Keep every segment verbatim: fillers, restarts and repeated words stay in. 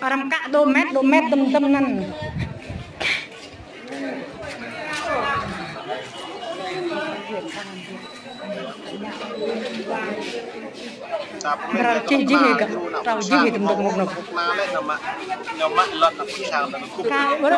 Arăng kă dŏ met, dŏ met tơm tơm anŭn. Mrâo čih jih hĭ gah, mrâo jih hĭ tơm tơm anŭn. Ka wơr.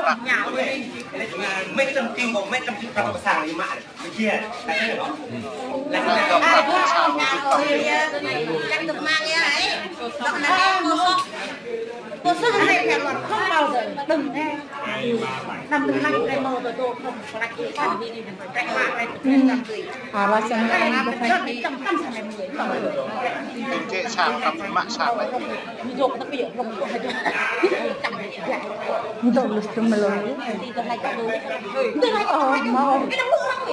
Ntô lus tơm lô. Ntô lus, ơ, mâo.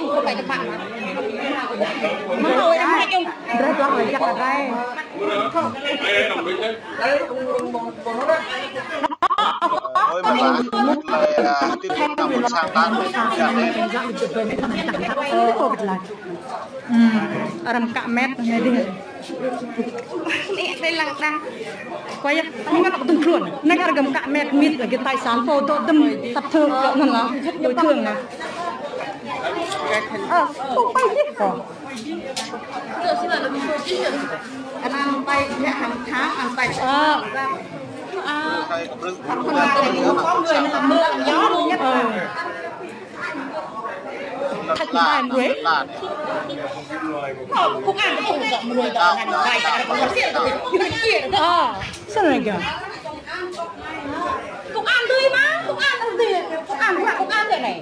Mâo, ơ, mâo. Drah tuang lĕ jak lĕ rai. Ơ, arăng kă met anai dih. Nĕ, tơlơi lăng đăng. Kua yơh, ñu mă tơ̆ng tơ̆ng tluôn. Nĕ, arăng kă met mit, lagi tài sản pô dŏ tơm, sắp thơ, kơ anŭn lah, bồi thường lah. Ơ, không phải chứ. Ơ. Anŭn pai, ya, hàng tháng, anŭn pai. Ơ. Ơ. Ơ. Thăt ƀai mơnuih. Ơ, công an, công an, công an, công an. Ơ, sao lại kìa? Công an tui mă, công an tui, công an, công an tui anai.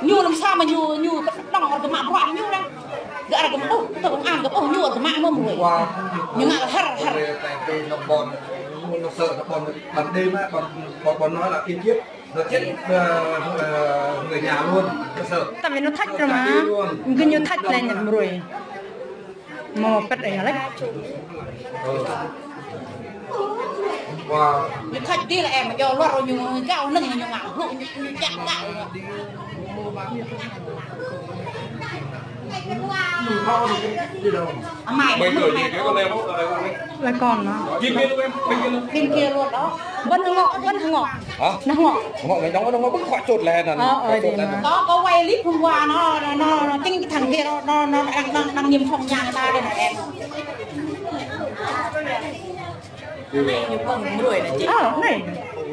Ñu lăm sa mă ñu, ñu kơnơ̆ng rơgơmă bruă ñu lăm. Gơ̆ rơgơmă, ơ, tơ công an gơ̆, ơ, ñu rơgơmă mơ̆ mơnuih. Ñu ngă hơr, hơr. Ban đêm á, bọn, bọn, bọn nó là kiên quyết. Nó chết, ờ, ờ, người nhà luôn, cơ sở. Tại vì nó thách rồi mà. Đi luôn. Cứ như thách này nhận rồi. Mă pĕt ai lĕ. Ừ. Wow. Ñu thách đi là em mà do luar ñu gao nưng ñu ngă, hlŭ ñu, ñu čăk ngă. Đi đâu? Amai. Mấy tuổi gì cái con em không? Là con nó. Bên kia luôn em, bên kia luôn. Bên kia luôn đó. Vẫn ngọ, vẫn ngọ. Hả? Nó ngọ. Ngọ, nó ngọ, nó ngọ, bớt khỏi chốt lại nè. Ờ, ờ, khỏi chốt lại nè. Có, có quay clip hôm qua nó, nó, nó, nó chính cái thằng kia nó, nó, nó đang, đang, đang niêm phong nhà người ta đây này em. Ờ, này.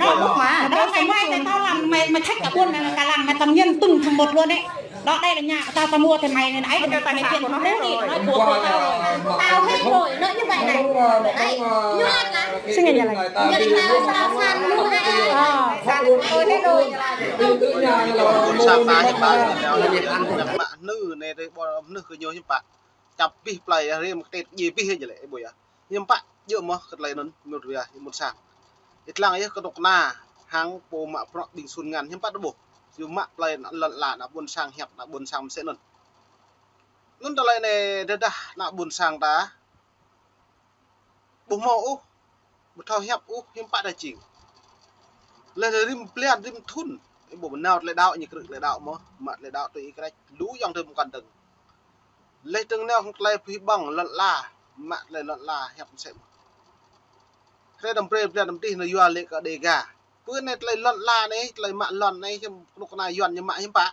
Đó, mày, mày thách cả buôn mày, cả làng mày tâm nhân từng thằng một luôn đấy. Đó, đây là nhà của tao, tao mua thì mày này, ấy, thì mày, mày kiện nó đi, nói của, của tao rồi. Tao hết rồi, nó như vậy này. Đấy, nhớ là Xin nghe nhẹ lại. Nhớ là tao sẵn sàng mua hai. Ờ. Sẵn sàng mua hết rồi. Sa pă hiư̆m pă, mă hnư anai, tơlơi ƀuh hnư kơ ñu hiư̆m pă. Čăp abih plơi, rĭm kơtit djai abih jơlĕ, ƀuh yơh. Hiư̆m pă, djơ̆ mơ̆ kơ tơlơi anŭn, mơnuih yơh, ƀôn sang. Ih lăng yơh kơnuk kơna, hăng pô mă bruă ƀing sun ngăn, hiư̆m pă tơƀuh. Yua mă plơi anŭn lŏn ala ană ƀôn sang hiăp, ană ƀôn sang mơsĕ anŭn. Anŭn tơlơi anai tơdah ană ƀôn sang ta ƀu hmâo ôh, ƀu thâo hiăp ôh, hiư̆m pă ta jing. Laih rĭm blan rĭm thŭn, ih ƀuh ƀu nao tơlơi đaŏ, ñu krư̆ tơlơi đaŏ mơ̆, mă tơlơi đaŏ tui ih krĕč, lu ayŏng adơi mơkăn dơ̆ng. Laih dơ̆ng nao hăng tơlơi pơhĭ ƀơ̆ng lŏn ala, mă tơlơi lŏn ala hiăp mơsĕ mơ̆. Hrơi đăm brơi blan đăm dih nao yua lĕ kơ Đêga. Pơ anai tơlơi lŏn ala anai, tơlơi mă lŏn anai, hiư̆m kơnuk kơna Yuan ñu mă hiư̆m pă.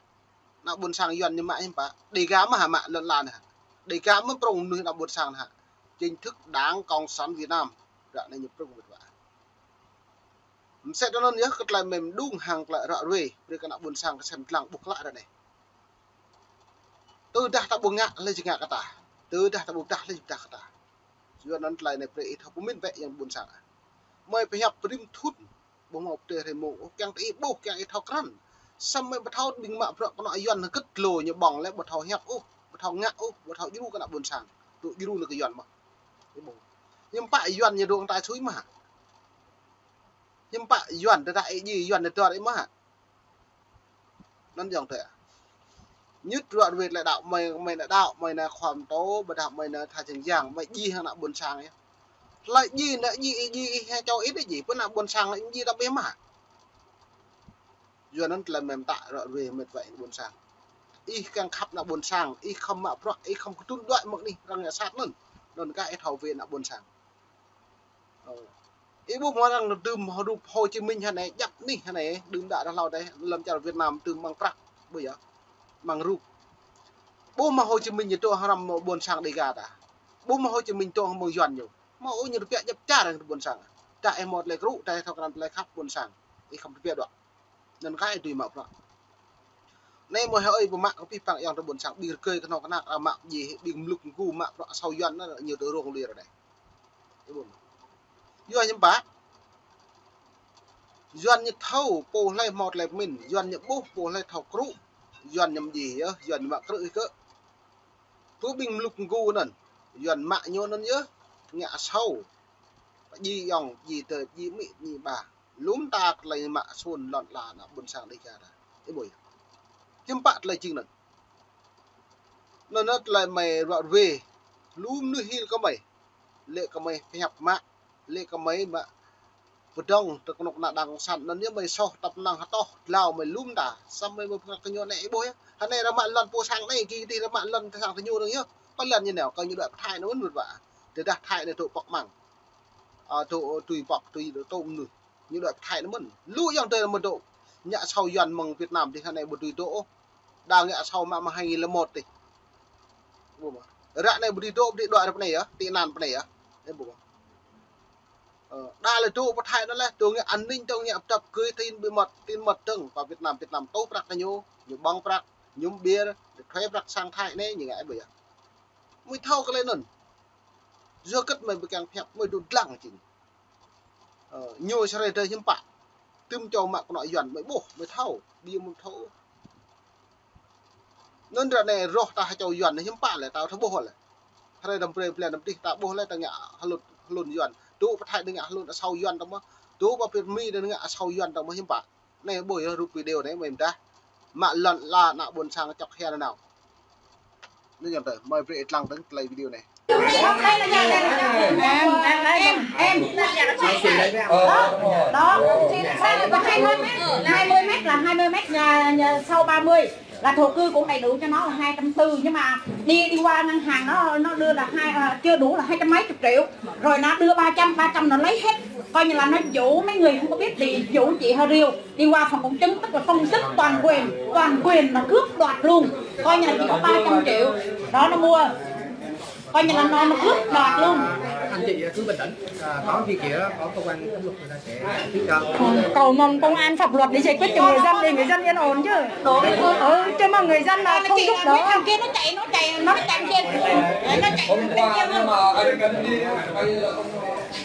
Ană ƀôn sang Yuan ñu mă hiư̆m pă. Đêga mơ̆ hă mă lŏn ala anai hă. Đêga mơ̆ prŏng mơnuih ană ƀôn sang anai hă. Chính thức Đảng Cộng sản Việt Nam. Ră anai ñu prŏng mơ̆ wă. Mơsĕ tơ anŭn yơh kơ tơlơi mơ̆ng mơđung hăng tơlơi ră ruai. Brơi kơ ană ƀôn sang kơsem dlăng ƀuh klă ră anai. Tơdah ta ƀu ngă, laih či ngă kơ ta. Tơdah ta ƀu pơdah, laih či pơdah kơ ta. Yua anŭn tơlơi anai brơi ih thâo pơmĭn wĕ ayŏng ƀôn sang. Mơi pơhiăp rĭm thŭn. Ƀu hmâo pơtê hrơi mông ôh, kiăng tơ ih ƀuh, kiăng ih thâo krăn. Samơ̆ ƀu thâo ƀing mă bruă kơnuk kơna Yuan hơgĕt lô ñu ƀơ̆ng lĕ ƀu thâo hiăp ôh, ƀu thâo ngă ôh, ƀu thâo djru kơ ană ƀôn sang. Tŭ djru lĕ kơ Yuan mơ̆. Ih ƀuh. Hiư̆m pă Yuan ñu dŏ tai sui mơ̆ hă. Hiư̆m pă Yuan tơdah ih djai Yuan ñu dơr ih mơ̆ hă. Anŭn ayŏng adơi. Ñu ră ruai tơlơi đaŏ mơi, mơi nao đaŏ, mơi nao khŏm tô, ƀôdah mơi nao tha čeng yang, mơi djai hăng ană ƀôn sang yơh. Tơlơi djai nao djai, ih djai, ih hă čô ih djai, pơ ană ƀôn sang ih djai tơbiă mơ̆. Yua anŭn tơlơi mơi mơtă ră ruai mơi wĕ ƀôn sang. Ih kiăng khăp ană ƀôn sang, ih khŏm mă bruă, ih khŏm kơtưn đuaĭ mơ̆ng anih arăng ngă sat anŭn. Anŭn kah ih thâo wĕ ană ƀôn sang. Ơ. Ih ƀuh mơ̆ arăng đưm rup Hồ Chí Minh hă anai, djăp anih hă anai, đưm đă ră hlâo dêh, lăm čar Việt Nam đưm amăng prăk, ƀuh yơh, amăng rup. Ƀuh mơ̆ Hồ Chí Minh ñu dŏ hrŏm ƀôn sang Đêga ta. Ƀuh mơ̆ Hồ Chí Minh dŏ hăng ƀôn Yuan ñu. Mơ̆ ôh ñu tơbiă djăp čar hăng ƀôn sang. Dah ih hmâo tơlơi krư̆, dah ih thâo krăn tơlơi khăp ƀôn sang. Ih khŏm tơbiă đuaĭ. Anŭn kah ih dưi mă bruă. Anai mơi hơi ơi pơmă kơ pih păng ayŏng adơi ƀôn sang ƀing rơgơi kơnuk kơna arăng mă djai ƀing mluk mgu mă bruă asâo Yuan anŭn ñu dŏ rông lui ră anai. Ih ƀuh. Yua hiư̆m pă. Yuan ñu thâo pô hlơi hmâo tơlơi pơmĭn, Yuan ñu ƀuh pô hlơi thâo krư̆, Yuan ñu mơdjai yơh, Yuan ñu mă krư̆ ih kơ. Pơ ƀing mluk mgu anŭn, Yuan mă ñu anŭn yơh, ngă asâo. Pơdjai ayŏng, pơdjai adơi, pơdjai amĭ, pơdjai ƀă. Lŏm ta tơlơi mă sun lŏn ala ană ƀôn sang Đêga ta. Ih ƀuh yơh. Hiư̆m pă tơlơi jing anŭn. Anŭn tơlơi mơi ră ruai. Lu mơnuih hil kơ mơi. Lĕ kơ mơi pơhiăp mă. Lĕ kơ mơi mă pơdơ̆ng tơ kơnuk kơna Đảng Cộng sản anŭn yơh mơi soh tơpă năng hơtŏh dlao mơi lŏm ta. Samơ̆ mơi pơngăt kơ ñu anai ih ƀuh yơh. Hơnai arăng mă lŏn pô sang anai, gih dih arăng mă lŏn sang tơ ñu dơ̆ng yơh. Pơlŏn ñu nao, kơ ñu đuaĭ pơ Thái anŭn mơ̆n wă. Tơdah Thái anai dŏ pŏk măng. Ơ, dŏ tui pŏk tui dŏ tôm mơnuih. Ñu đuaĭ pơ Thái anŭn mơ̆n. Lu ayŏng adơi mơ̆ dŏ. Ngă asâo Yuan mơ̆ng Việt Nam dih hơnai ƀu dưi dŏ ôh. Đa ngă asâo mă mơ̆ng hai nghìn lẻ một dih. Ƀuh mơ̆. Ră anai ƀu dưi dŏ, ƀu dưi đuaĭ ră anai yơh, tị nạn pơ anai yơh. Ih ƀuh mơ̆. Ơ, đa lĕ dŏ pơ Thái anŭn lĕ, dŏ ngă an ninh, dŏ ngă pơdăp gơi tin bí mật, tin mật dơ̆ng pơ Việt Nam, Việt Nam tŭ prăk kơ ñu, ñu ƀơ̆ng prăk, ñu ƀiă, ñu thuê prăk sang Thái anai, ñu ngă ih ƀuh yơh. Mơi thâo kơ tơlơi anŭn. Yua hơgĕt mơi ƀu kiăng pơhiăp, mơi dŏ dlăng jing. Ơ, ñu sơrơi adơi hiư̆m pă. Tơm čô mă kơnuk kơna Yuan mơi ƀuh, mơi thâo, ƀiă mơi thâo. Anŭn ră anai rŏh ta hă čô Yuan hiư̆m pă lĕ, ta thâo ƀuh lĕ. Hrơi đăm brơi blan đăm dih ta ƀuh lĕ ta ngă hlŭn, hlŭn Yuan. Dŏ pơ Thái ta ngă hlŭn asâo Yuan ta mơ̆. Dŏ pơ Việt Mi ta ngă asâo Yuan ta mơ̆ hiư̆m pă. Anai ƀuh yơh rup video anai mơi mơdah. Mă lŏn ala ană ƀôn sang čŏk hia nanao. Anŭn ayŏng adơi, mơi brơi ih lăng dơ̆ng tơlơi video anai. Em, em, em. Đó, đó, hai mươi mét, hai mươi mét là hai mươi mét, nhà, nhà sâu ba mươi. Là thổ cư cũng đầy đủ cho nó là hai trăm tư, nhưng mà đi đi qua ngân hàng nó nó đưa là hai à, chưa đủ là hai trăm mấy chục triệu. Rồi nó đưa ba trăm, ba trăm nó lấy hết, coi như là nó dụ mấy người không có biết thì dụ chị Hơ Riêu đi qua phòng công chứng, tức là công chức toàn quyền, toàn quyền nó cướp đoạt luôn, coi như là chỉ có ba trăm triệu đó nó mua, coi như là nó nó cướp đoạt luôn. Anh chị cứ bình tĩnh, à, có gì kia có cơ quan pháp luật người ta sẽ tiếp cho. Cầu mong công an pháp luật để giải quyết cho người dân, để người dân yên ổn chứ. Ừ, chứ mà người dân mà không giúp đỡ. Thằng kia nó chạy, nó chạy, nó chạy kia. Nó chạy. Hôm qua nhưng mà anh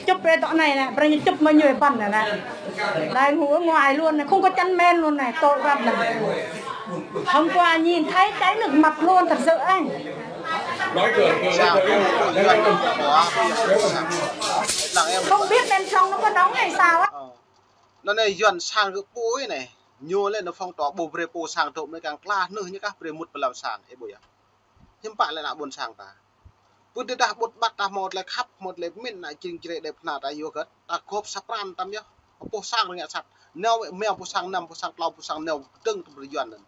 Chụp brơi tŏ anai nè, brơi ñu chụp mơ̆ng ñu ƀăn nè nè. Đây ngủ ở ngoài luôn này, không có chăn mền luôn này, tội lắm này. Hôm qua nhìn thấy cháy nước mặt luôn, thật sự ấy. Không biết bên trong nó có nóng hay sao á. Anŭn anai Yuan sang kơ pô anai. Ñu lĕ anŭn phong tỏa ƀu brơi pô sang tŏ mơ̆n kăng klah nưh ñu kah brơi mŭt pơ lăm sang, ih ƀuh yơh. Hiư̆m pă lĕ ană ƀôn sang ta. Pơ tơdah ƀut ƀat ta hmâo tơlơi khăp, hmâo tơlơi pơmĭn, ană jing čơrĕ đĕ pơhna ta yua hơget, ta gŏp sa pran tam yơh. Pô sang rơngiă sat. Nao mơ̆ pô sang năm, pô sang klâo, pô sang nao pơdơ̆ng tơm brơi Yuan anŭn.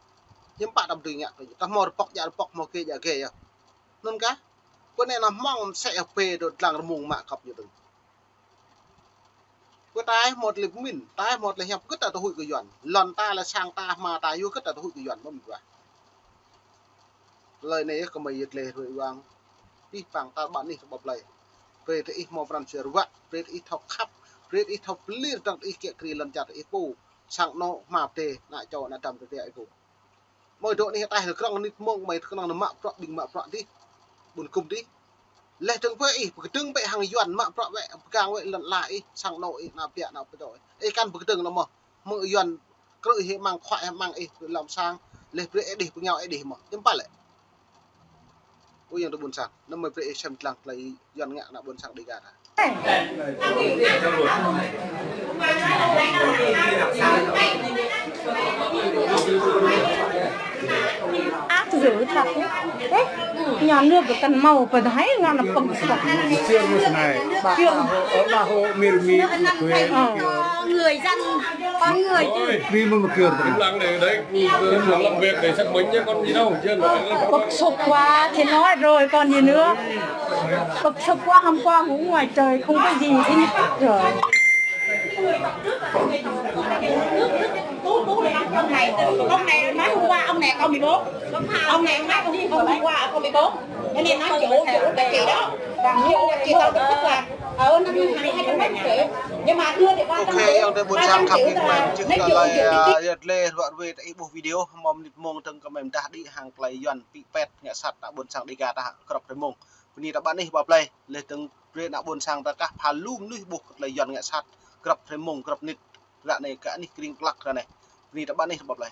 Hiư̆m pă ta pơdơ̆ng ngă tui. Ta hmâo rơpŏk djă rơpŏk, hmâo kê djă kê yơh. Anŭn kah, pơ anai anŭn hmâo mơsĕ yơh pê dŏ dlăng rơmung mă kŏp ñu dơ̆ng. Pơ tai hmâo tơlơi pơmĭn, tai hmâo tơlơi hiăp, hơget ta tơhuĭ kơ Yuan. Lŏn ta lĕ sang ta, hma ta, yua hơget ta tơhuĭ kơ Yuan, mơ̆n ƀuh. Tơlơi anai yơh kơmơi yơh tơlơi ruai wang. Ih păng ta ƀă anih kơ ƀă plơi. Brơi tơ ih hmâo pran jua ruă, brơi tơ ih thâo khăp, brơi tơ ih thâo pơlir tơdang tơ ih kiă kriê lŏn čar tơ ih pô. Sang anŏ hma pơdai, ană čô, ană dăm tơdai ih pô. Mơi dŏ anih ataih lĕ krŏng nit mông mơi kơnơ̆ng nao mă bruă ƀing mă bruă dih. Ƀun kŭm dih. Laih dơ̆ng pơ ih, pơkơdơ̆ng bĕ hăng Yuan mă bruă wĕ, pơgang wĕ lŏn ala ih, sang anŏ ih, ană ƀiă, ană pơdŏ ih. Ih kăn pơkơdơ̆ng nao mơ̆. Mơ̆ Yuan krư̆ ih mơ̆ng, khuă ih mơ̆ng ih, lăm sang, laih brơi ih dih, pơngiao ih dih mơ̆. Hiư̆m pă lĕ. Ơ yang tơ ƀôn sang, anăm mơi brơi ih sem dlăng tơlơi Yuan ngă ană ƀôn sang Dega ta. Ác dữ thật. Ê, nhà nước cứ cần màu phải thấy ngon là păng sọc. Chưa như thế này. Bà, bà hộ, bà hộ, mir, mir, Người dân, con người chứ. Đi mà mà kêu. Im lặng để đấy, làm việc để xác minh chứ còn gì đâu. Chứ là Bức xúc quá thì nói rồi còn gì nữa. Bức xúc quá, hôm qua ngủ ngoài trời không có gì thì hết rồi. Ông này, ông này nói hôm qua ông này con mười bốn. Ông này nói hôm qua con mười bốn. Cho nên nói chủ, chủ cái gì đó. Và mua cái gì tao được tức là ở năm hai trăm mấy triệu. Nhưng mà đưa được ba trăm triệu, ba trăm triệu là nói chủ, chủ cái gì. Yơh lĕ ruă ruai ta ih ƀuh video, hmâo mơnit mông dơ̆ng kơmơi mơdah đĭ hăng tơlơi Yuan pĭ pet ngă sat ană ƀôn sang Dega ta hă, grăp hrơi mông. Bơni ta ƀă anih ƀă plơi, laih dơ̆ng brơi ană ƀôn sang ta kah pha lu mơnuih ƀuh kơ tơlơi Yuan ngă sat, grăp hrơi mông, grăp mơnit, ră anai kơ anih kring klăk ră anai. Bơni ta ƀă anih ƀă plơi.